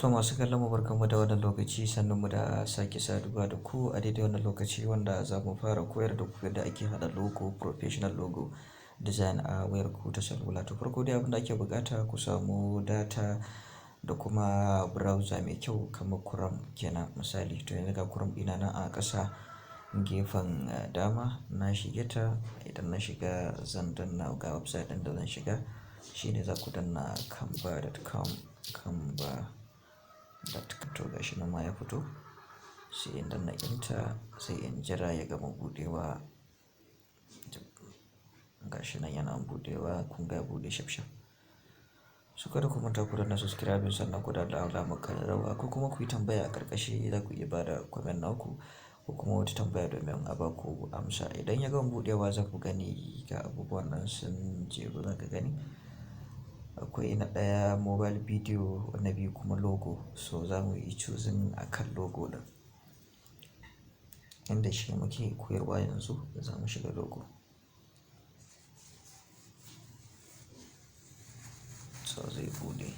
To, masu kallon mu, barkanmu da wannan lokaci, sannunmu da sake saduwa da ku a daidai wannan lokaci wanda za mu fara koyar da ku yadda ake haɗa logo, professional logo design a wayar ku ta salula. To, farko dai abin da ake buƙata, ku samu data da kuma browser mai kyau kamar Chrome kenan, misali. To, yanzu ga Chrome ɗina nan a ƙasa gefen dama, na shige ta. Idan na shiga, zan danna ga website ɗin da zan shiga, shine za ku danna canva.com, canva.com. To, gashi nan ma ya fito, sai in danna enter, sai in jira ya gama buɗewa. Gashi nan yana buɗewa, kun ga ya buɗe shaf shaf. So kada ku manta ku danna subscribing, sannan ku danna alamar ƙararrawa, ko kuma ku yi tambaya a ƙarƙashi, za ku iya bada comment naku ko kuma wata tambaya domin a ba ku amsa. Idan ya gama buɗewa, za ku gani ga abubuwan nan sun jeru, za ka gani. Akwai na ɗaya mobile video, na biyu kuma logo. So za mu yi choosing akan logo ɗin. Inda shi muke koyarwa yanzu, za mu shiga logo. So zai buɗe.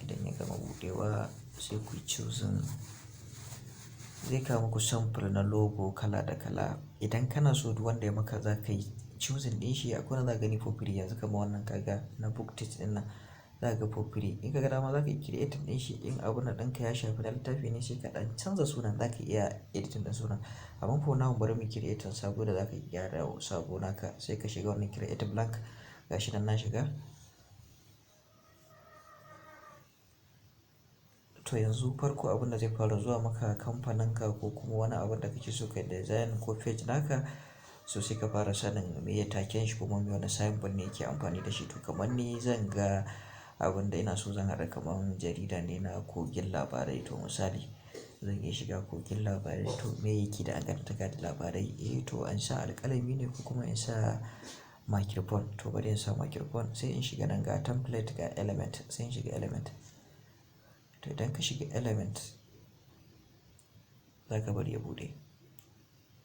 Idan ya gama buɗewa, sai ku yi choosing. Zai kawo muku sample na logo kala da kala. Idan kana so, duk wanda ya maka za ka yi choosing ɗin shi. Akwai wanda za ka gani for free, yanzu kamar wannan, ka ga na book text ɗin nan, za ka ga for free. In ka ga dama, za ka yi creating ɗin shi. In abun nan ɗinka ya shafi na littafi ne, sai ka ɗan canza sunan, za ka iya editing ɗin sunan. Amma for now, bari mu creating sabo da za ka gyara sabo naka, sai ka shiga wannan create blank. Gashi nan na shiga. To, yanzu farko abin da zai fara zuwa maka, kamfaninka ko kuma wani abun da kake so ka yi design ko page naka. So sai ka fara sanin me ya taken shi, kuma me wane symbol ne yake amfani da shi. To, kamar ni zan ga abin da ina so zan haɗa kamar jarida ne na Kogin Labarai. To, misali, zan iya shiga Kogin Labarai. To, me yake da dangantaka da labarai? Eh, to, an sa alƙalami ne ko kuma in sa microphone. To, bari in sa microphone, sai in shiga nan, ga template, ga element, sai in shiga element. To, idan ka shiga element, za ka bari ya buɗe.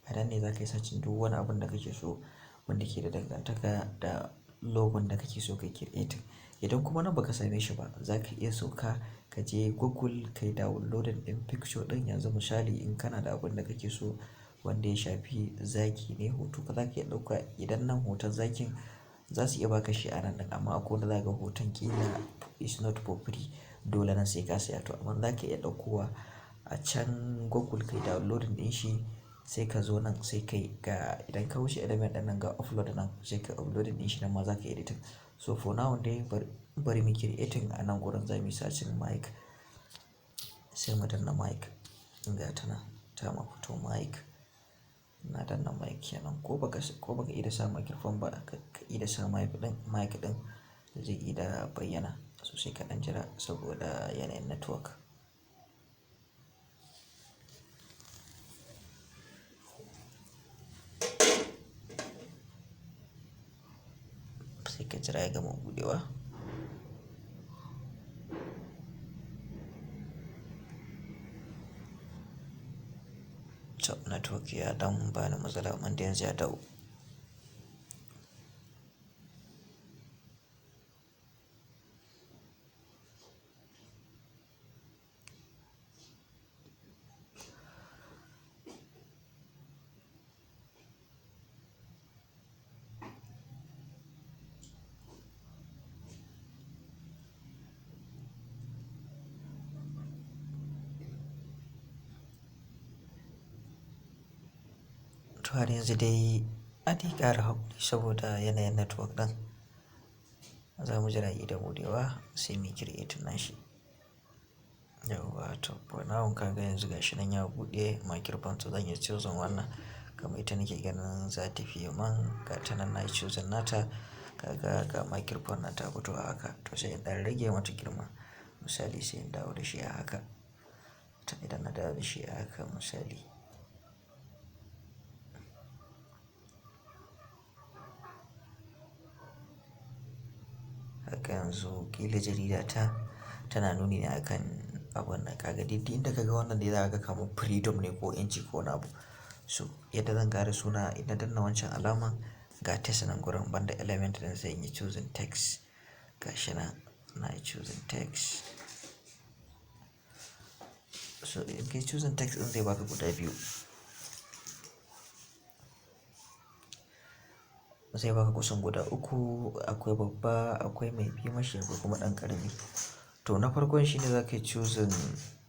A nan ne za ka yi searching duk wani abun da kake so wanda ke da dangantaka da logon da kake so ka yi creating. Idan kuma nan ba ka same shi ba, za ka iya sauka ka je Google, ka yi downloading ɗin picture ɗin. Yanzu misali, in kana da abun da kake so wanda ya shafi zaki ne, hoto ka za ka iya ɗauka. Idan nan hoton zakin za su iya ba ka shi a nan ɗin, amma akwai wanda za ka ga hoton ƙila is not for free, dole nan sai ka saya. To, amma za ka iya ɗaukowa a can Google, ka yi downloading ɗin shi, sai ka zo nan, sai ka yi ga idan ka wuce element ɗin nan, ga upload nan, sai ka uploading ɗin shi, nan ma za ka editing. So for now dai bari mu creating. A nan gurin za mu yi searching mic, sai mu danna mic. Ga ta nan ta ma fito, mic. Na danna mic kenan. Ko baka iya sa microphone ba, ka iya sa mic ɗin zai iya bayyana. So sai ka ɗan jira saboda yanayin network. Sai ka jira ya gama buɗewa. To, network ya ɗan bani matsala, amma dai yanzu ya dawo. To, har yanzu dai a dai ƙara haƙuri saboda yanayin network ɗin. Za mu jira ya ida buɗewa, sai muyi creating nashi. Yauwa, to for now ka ga yanzu gashi nan ya buɗe microphone, to zan iya choosing wannan. Kamar ita nake ganin za ta fiye man, ga ta nan nayi choosing nata. Kaga ga microphone nan ta fito a haka. To, sai in ɗan rage mata girma. Misali, sai in dawo da shi a haka. To, idan na dawo da shi a haka, misali. Haka yanzu ƙila jarida ta tana nuni ne akan abun nan. Kaga duk inda ka ga wannan dai, za ka ga kamar freedom ne ko 'yanci ko wani abu. So yadda zan ƙara suna, idan na danna wancan alaman, ga text nan gurin, banda element ɗin, sai in yi choosing text. Gashi nan na yi choosing text. So in kai choosing text ɗin zai baka guda biyu. Zai baka kusan guda uku. Akwai babba, akwai mai bi mashi, akwai kuma ɗan ƙarami. To na farkon shine za ka yi choosing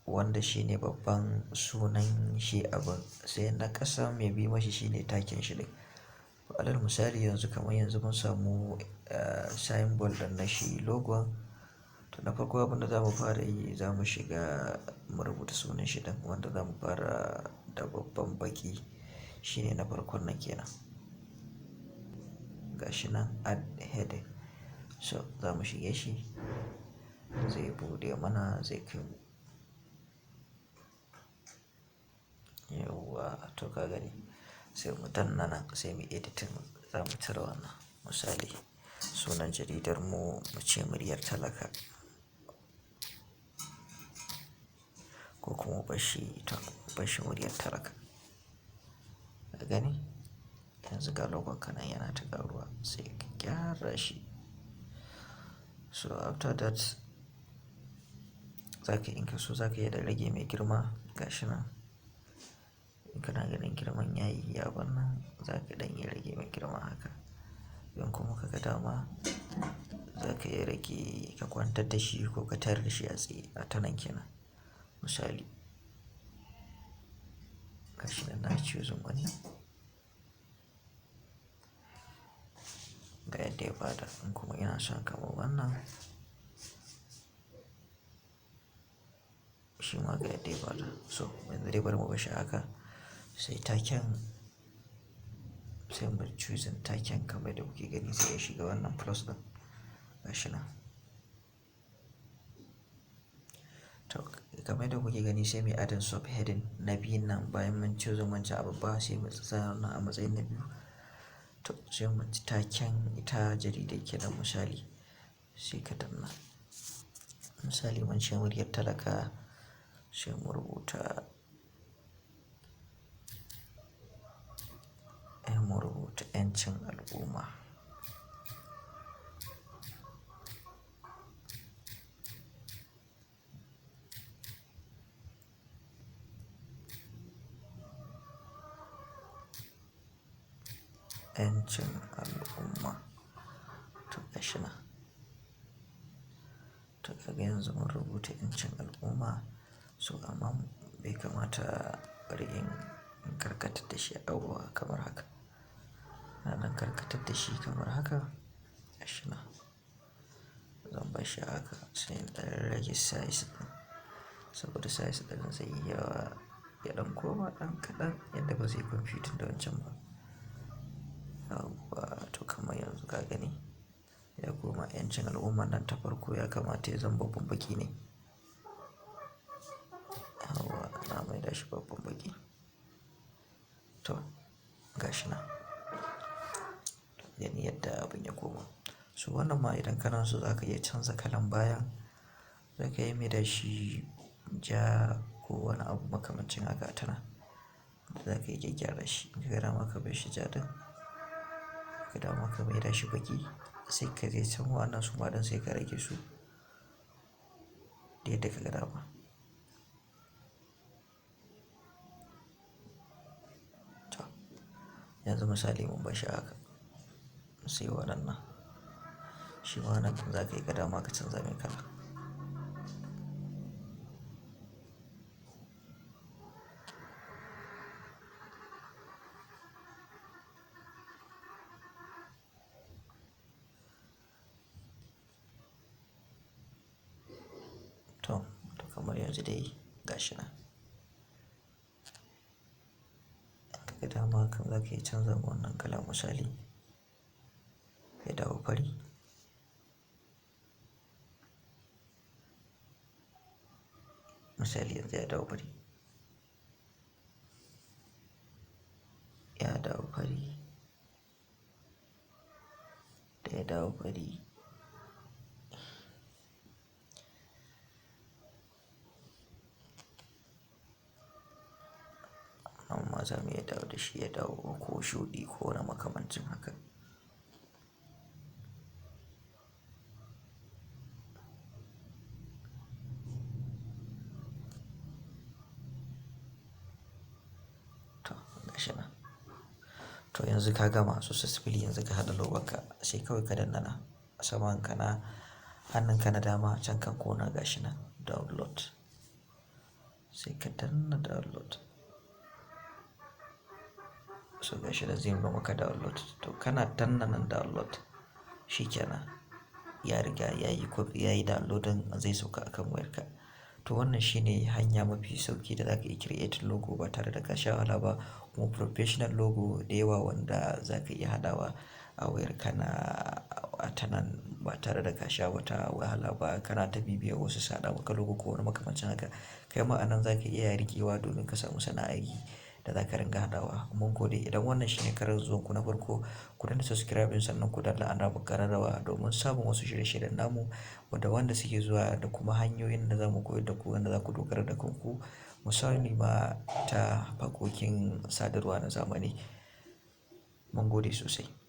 wanda shine babban sunan shi abun. Sai na ƙasa mai bi mashi shine taken shi ɗin. Alal misali yanzu kamar yanzu mun samu symbol ɗin na shi logon. To na farko abin da za mu fara yi, za mu shiga mu rubuta sunan shi ɗin wanda za mu fara da babban baƙi. Shine na farkon nan kenan. Ga shi nan add heading. So za mu shige shi, zai buɗe mana, zai kai mu. Yauwa to ka gani. Sai mu danna nan sai mu editing, za mu cire wannan. Misali sunan jaridar mu, mu ce Muryar Talaka. Ko kuma bashi to bashi Muryar Talaka. Ka gani? Yanzu ga logon ka nan yana ta ƙaruwa sai ka gyara shi. So after that zaka in ka so zaka iya ɗan rage mai girma ga shi nan. In kana ganin girman yayi ya wannan, za ka ɗan iya rage mai girma haka. In kuma ka ga dama za ka iya rage ka kwantar da shi ko ka tayar da shi a tsaye a tanan kenan. Misali. Ga shi nan na choosing wani. Ga yadda ya bada. In kuma ina son kamar wannan. Shi ma ga yadda ya bada. So yanzu dai bari mu bashi haka. Sai taken, sai mu choosing taken kamar yadda kuke gani sai ya shiga wannan plus ɗin. Ga shi nan. To kamar yadda kuke gani sai muyi adding subheading na biyun nan bayan mun choosing wancan a babba sai mu tsaya wannan a matsayin na biyu. To sai mu ci taken ita jaridar kenan misali sai ka danna. Misali mun ce Muryar Talaka sai mu rubuta, eh mu rubuta 'yancin al'umma. 'Yancin al'umma. To gashi nan. To kaga yanzu mun rubuta 'yancin al'umma. So amma bai kamata bari in karkatar da shi yauwa kamar haka. Na ɗan karkatar da shi kamar haka. Gashi nan. Zan bashi haka sai in ɗan rage size ɗin. Saboda size ɗin zai yi yawa ya ɗan koma ɗan kaɗan yadda ba zai confusing da wancan ba. Yauwa to kamar yanzu ka gani ya koma 'yancin al'umma nan ta farko ya kamata ya zama babban baƙi ne. Yauwa na maida shi babban baƙi. To gashi nan. Gani yadda abin ya koma. So wannan ma idan kana so za ka iya canza kalan bayan. Za ka iya maida shi ja ko wani abu makamancin haka a tana. Za ka iya gyara shi. In ka ga dama ka bar shi ja ɗin. Ka ga dama ka maida shi baƙi sai ka je can wannan suma ɗin sai ka rage su. Da yadda ka ga dama. To yanzu misali mun bashi haka. Sai wannan. Shi ma wannan ɗin za ka iya ga dama ka canza mai kala. To, to kamar yanzu dai gashi nan. In ka ga dama kam za ka iya canza ma wannan kala misali ya dawo fari. Misali yanzu ya dawo fari. Ya dawo fari. Da ya dawo fari. Amma za mu iya dawo da shi ya dawo ko shuɗi ko na makamancin haka. Gashi nan. To yanzu ka gama successfully, yanzu ka haɗa logon ka, sai kawai ka danna nan saman ka na hannun ka na dama can kan corner, gashi nan download. Sai ka danna download. So gashi nan zai nuna maka download. To kana danna nan download, shi kenan. Ya riga yayi copy, yayi downloading, zai sauka akan wayarka. To wannan shine hanya mafi sauƙi da zaka iya create logo ba tare da ka sha wahala ba, kuma professional logo da yawa wanda za ka iya haɗawa a wayarka na ta nan ba tare da ka sha wata wahala ba. Kana ta bibiyar wasu su haɗa maka logo ko wani makamancin haka. Kai ma a nan za ka iya riƙewa domin ka samu sana'ar yi da za ka ringa haɗawa. Mun gode. Idan wannan shine karin zuwan ku na farko, ku danna subscribe sannan ku danna alamar ƙararrawa domin samun wasu shirye-shiryen namu wanda suke zuwa da kuma hanyoyin da za mu koyar da ku wanda za ku dogara da kanku, musamman ma ta harkokin sadarwa na zamani. Mun gode sosai.